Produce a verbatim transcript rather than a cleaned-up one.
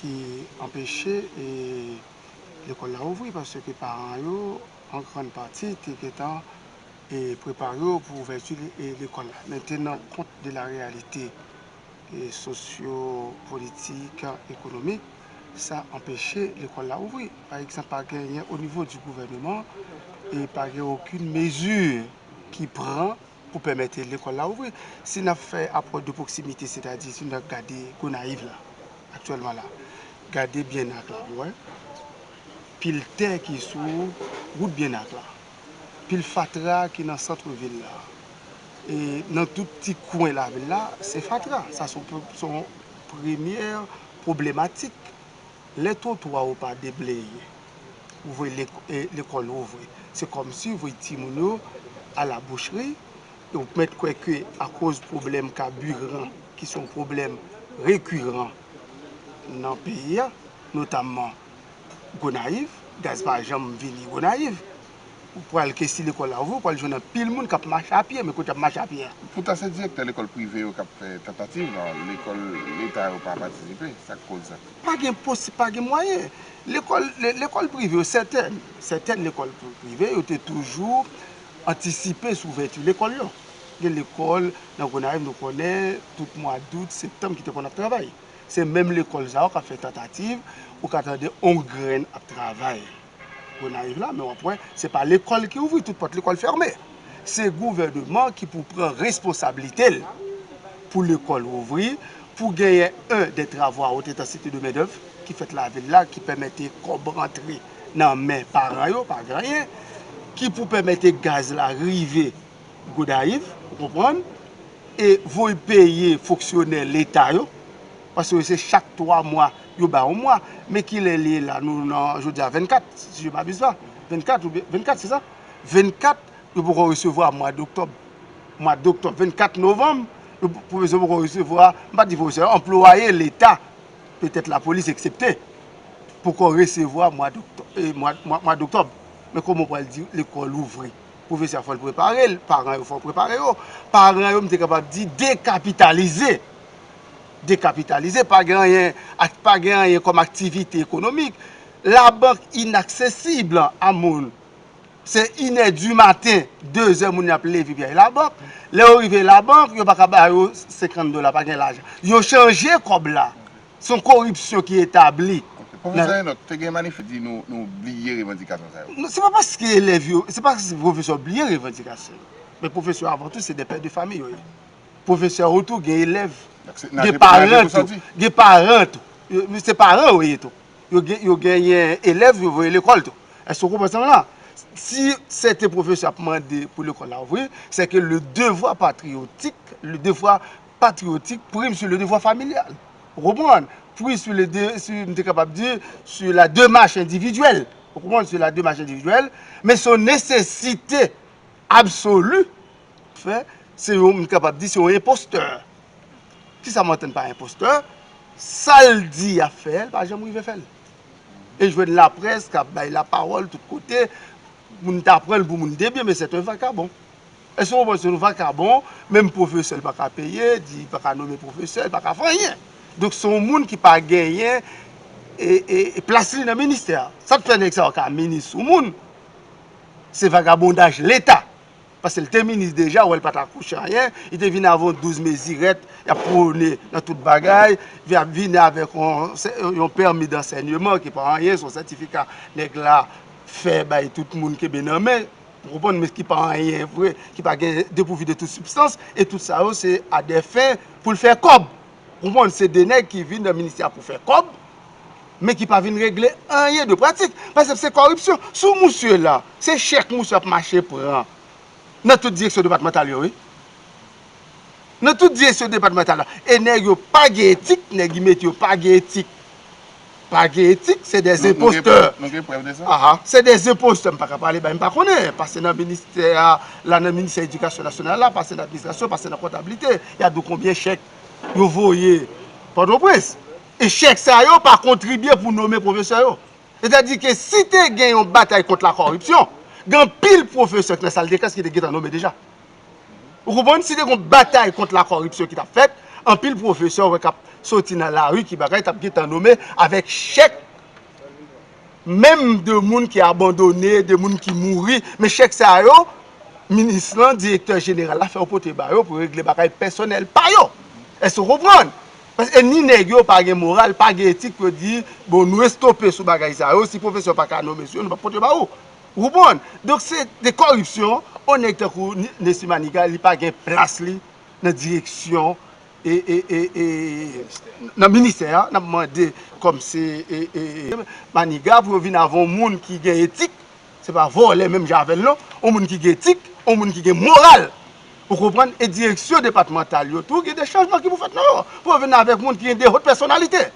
ki anpeche e, lekòl la ouvri, paske paran yo, an grann pati, te gentan e, prepare yo pou ouvèti le- e, lekòl la. Men tenan kont de la reyalite e, sosyo-politik, ekonomik, sa anpeche lekòl la ouvri. Pa egzanp, pa genyen o nivo di gouvèneman e pa gen okenn mezi ki pran pou pèmèt lekòl la ouvri. Si n ap fè apwòch de pwoksimite, sètadi si n ap gade Gonayiv la, aktyèlman la, gade Byenak la, w wè pil tè ki sou wout Byenak la, pil fatra ki nan sant vil la, e nan tout ti kwen lavil la, se fatra. Sa se yon pre- se yon premyè pwoblematik. Lè twotwa yo pa debleye, ou voye lek- e, lekòl ouvri. Se kòmsi ou voye timoun yo a la bouchri, e ou mèt kwè ke akoz pwoblèm kabiran, ki se yon pwoblèm rekiran nan peyi a, notamman Gonayiv, gaz pa janm vini Gonayiv. Ou pral ke si lekòl la ouvri, ou pral jwenn anpil moun k ap mache a pye, men kote y ap mache a pye a? Poutan se direktè lekòl prive yo k ap fè tantativ, non, lekòl leta yo pa patisipe, sa k koz sa? Pa gen posi- pa gen mwayen. Lekòl le- lekòl prive yo, sètèn, sètèn lekòl pri- prive yo te toujou antisipe sou ouvèti lekòl yo. Gen lekòl nan Gonayiv, nou konnen tout mwa dout, septanm ki te konn ap travay. Se menm lekòl sa yo k ap fè tantativ, ou ka tande on grenn ap travay Gonayiv la, men w ap wè, se pa lekòl ki ouvri, tout pòt lekòl fèmen. Se gouvèneman ki pou pran responsablite l pou lekòl ouvri, pou genyen un des travaux à haute intensité de main d'œuvre ki fèt lavil la, ki pèmèt kòb rantre nan men paran yo, pa gen anyen, ki pou pèmèt gaz la rive Gonayiv, ou konprann? E voye peye fonksyonè leta yo, paske se chak twa mwa yo ba yon mwa. Men kilè li ye la, nou nan jodi a vennkat, si je m'abuse pa. Vennkat oubyen vennkat, se sa? Vennkat, yo poko resevwa mwa doktòb. Mwa doktòb, vennkat novanm, yo, pwofesè poko resevwa, m pa di pwofesè, anplwaye leta, petèt lapolis eksepte, poko resevwa mwa doktò- e, mwa, mwa, mwa doktòb. Men kòman w pral di lekòl ouvri? Pwofesè a fò l prepare l, paran yo fò prepare yo. Paran yo, m te kapab di, dekapitalize. Dekapitalize, pa gen anyen, ak pa gen anyen kòm aktivite ekonomik. Labank inaksesib a moun. Se inè di maten, dezè moun y ap leve pou y al labank. Lè yo rive labank, yo pa ka ba yo senkant dola, pa gen lajan. Yo chanje kòb la. Se yon koripsyon ki etabli. Ok. Pwofesè Enock, te gen manifè di nou, nou bliye revandikasyon sa yo. Non, se pa paske elèv yo, se pa paske pwofesè yo bliye revandikasyon yo. Men pwofesè yo, avan tou, se de pè de fanmi yo ye. Pwofesè yo tou gen elèv, gen paran tou, gen paran tou. Yo- Se paran yo ye tou. Yo gen- yo genyen elèv, yo voye lekòl tou. Èske w konprann sa m la? Si sèten pwofesè ap mande pou lekòl la ouvri, se ke le devwa patriyotik, le devwa patriyotik prime sur le devwa familyal. Ou konprann? Prime sur le de- sur, m te kapab di, sur la demach endividyèl. Ou konprann? Sur la demach endividyèl. Men se yon nesesite absoli. Fè, se yon, m kapab di, se yon enpostè. Kisa m antann pa enpostè? Sa l di y ap fè a, l pa janm rive fè l. E jwenn laprès k ap bay lapawòl tout kote, moun ta pran l pou moun de byen, men se yon vakabon. Èske w konprann? Se yon vakabon, menm pwofesè l pa ka peye, di pa ka nonmen pwofesè, l pa ka fè anyen. Donk, se yon moun ki pa genyen e, e, e plas li nan ministè a. Sa k fè nèg sa yo ka minis sou moun, se vagabondaj leta. Paske l te minis deja, ou wè l pa t akouche anyen, li te vin avè yon douz mezirèt, y ap pwone nan tout bagay, y ap vini avèk yon, yon pèmi dansèyman ki pa anyen, se yon sètifika nèg la fè bay tout moun kenbe nan men, ou konprann, men ki pa anyen vre, ki pa gen, depouvi de tout sibstans, e tout sa yo se a dè fen pou l fè kòb. Ou konprann, se de nèg ki vin nan ministè a pou fè kòb, men ki pa vin regle anyen de pratik. Paske se kòripsyon. Sou misye la, se chèk misye ap mache pran nan tout direksyon depatmantal yo, wi. Nan tout direksyon depatmantal la. E nèg yo pa gen etik, nèg ki mete yo pa gen etik. Pa gen etik, se de enpostè. Nou gen prèv de sa? Aha, se de enpostè, m pa ka pale, bay, m pa konnen. Pase nan ministè a, la nan ministè edikasyon nasyonal la, pase nan administrasyon, pase nan kontablite. Y a di w konbyen chèk yo voye Pòtoprens. E chèk sa yo pa kontribye pou nonmen pwofesè yo. Sètadi ke si te gen yon batay kont lakòripsyon, gen anpil pwofesè k nan sal de klas ki te gentan nonmen deja. Ou konprann? Si te gen yon batay kont lakòripsyon ki t ap fèt, anpil pwofesè w wè k ap soti nan lari ki bagay t ap gentan nome avèk chèk, menm de moun ki abandone, de moun ki mouri, men chèk sa yo, minis lan, direktè jeneral la fè yo pote ba yo pou regle bagay pèsonèl pa yo. Èske w konprann? Paske ni nèg yo pa gen moral, pa gen etik pou yo di, bon, nou estope sou bagay sa yo, si pwofesè pa ka nome sou yo, nou p ap pote ba ou. Ou konprann? Donk, se de kòripsyon, yon nèg tankou Nesmy Maniga, li pa gen plas li nan direksyon e, e, e, e, nan ministè a, n ap mande kòm se e, e, e, Maniga pou yo vin avè yon moun ki gen etik, se pa vòlè menm jan avè l non, yon moun ki gen etik, yon moun ki gen moral. Ou konprann? E direksyon depatmantal yo tou, gen de chanjman ki pou fèt nan yo. Pou yo vin avèk moun ki gen de hot pèsonalite.